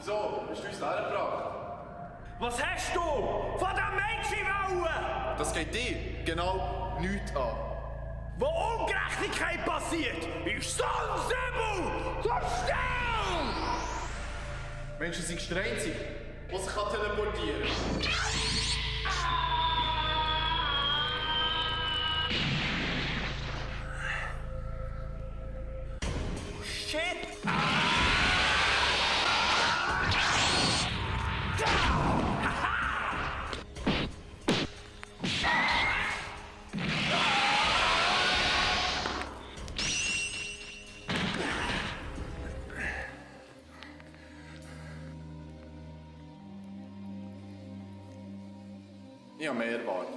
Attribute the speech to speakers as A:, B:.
A: Wieso? Hast du uns hergebracht?
B: Was hast du von den Menschen wollen?
A: Das geht dir genau nichts an.
B: Wo Ungerechtigkeit passiert, ist so ein Säbel! So still!
A: Menschen sind der Einzige, der sich teleportieren kann.
B: Shit!
A: Ich habe mehr erwartet.